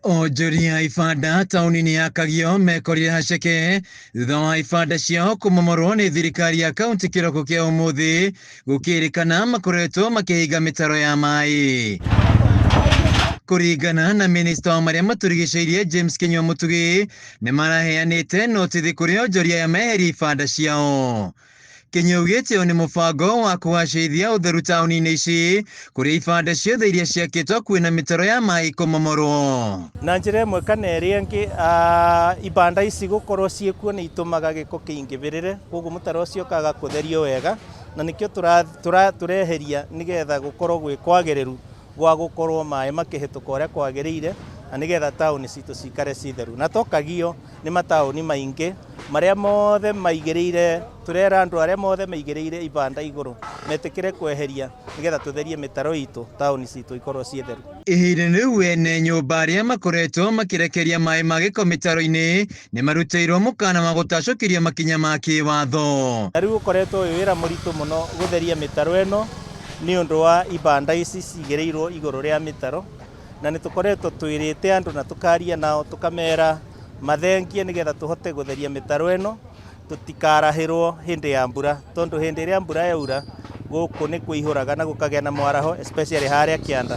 Onjoria a ibanda taũni-inĩ ya Kagio mekorire haceke thutha wa ibanda ciao kũmomorwo nĩ thirikari ya kaunti kĩroko kĩa ũmũthĩ gũkĩrĩkana makoretwo makĩhinga mĩtaro ya maĩ. Kũringana na minista wa marĩa matũrigicĩirie James Kinyua Mũtugĩ nĩ maraheanĩte notithi kũrĩ onjoria aya meherie ibanda ciao. Kinyua augĩte ũyũ nĩ mũbango wa kũgacĩrithia ũtheru taũni-inĩ ici kũrĩa ibanda ciothe iria ciakĩtwo hakuhĩ na mĩtaro ya maĩ kũmomorwo. Na njĩra ĩmwe kana ĩrĩa ĩngĩ, ibanda ici gũkorwo ciĩkuo nĩ itũmaga gĩko kĩingĩbĩrĩre, koguo mũtaro ũcio ũkaga kũtherio wega, na nĩkĩo tũreheria nĩgetha gũkorwo gwĩ kwagĩrĩru gwa gũkorwo maĩ makĩhĩtũka ũrĩa kwagĩrĩire, na nĩgetha taũni citũ cikare ci theru. Na to Kagio, nĩ mataũni maingĩ marĩa mothe maigĩrĩire, tũrera andũ arĩa mothe maigĩrĩire ibanda igũrũ metĩkĩre kweheria nĩgetha tũtherie mĩtaro itũ, taũni citũ ikorwo ciĩ theru. Ihinda-inĩ rĩu ene nyũmba arĩa makoretwo makĩrekeria maĩ ma gĩko mĩtaro-inĩ nĩ marutĩirwo mũkana wa gũtacũkĩrio makinya ma kĩwatho. Na rĩu ũkoretwo wĩ wĩra mũritũ mũno gũtheria mĩtaro ĩno nĩ ũndũ wa ibanda ici cigĩrĩirwo igũrũ rĩa mĩtaro, na nĩ tũkoretwo twĩrĩte andũ na tũkaria nao tũkamera mathengie nĩgetha tũhote gũtheria mĩtaro ĩno tũtikarahĩrwo hĩndĩ ya mbura, tondũ hĩndĩ ĩrĩa mbura yaura gũkũ nĩ kũihũraga na gũkagĩa na mwaraho especially harĩa kĩanda.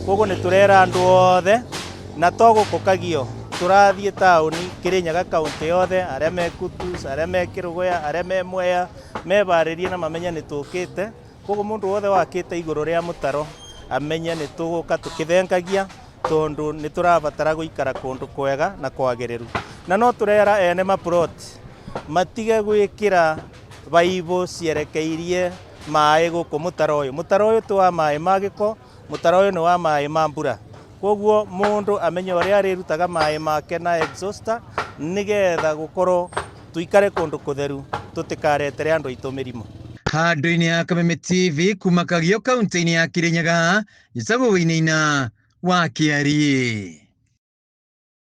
Koguo nĩ tũrera andũ othe na to gũkũ Kagio, tũrathiĩ taũni Kĩrĩnyaga kaũntĩ yothe, arĩa me Kutus, arĩa me Kĩrũgũya, arĩa me Mwea, mebarĩrie na mamenye nĩ tũkĩte. Koguo mũndũ wothe wakĩte igũrũ rĩa mũtaro amenye nĩ tũgũka tũkĩthengagia tondũ nĩ tũrabatara gũikara kũndũ kwega na kwagĩrĩru. Na no tũrera ene ma plot matige gwĩkĩra baibũ cierekeirie maĩ gũkũ mũtaro ũyũ. Mũtaro ũyũ ti wa maĩ ma gĩko, mũtaro ũyũ nĩ wa maĩ ma mbura. Koguo mũndũ amenye ũrĩa arĩrutaga maĩ make na exhauster nĩgetha gũkorwo tũikare kũndũ kũtheru tũtikaretere andũ aitũ mĩrimũ. Handũ-inĩ ha Kameme TV kuma Kagio kaunti-inĩ ya Kirinyaga, njĩtagwo Wainaina wa Kĩariĩ.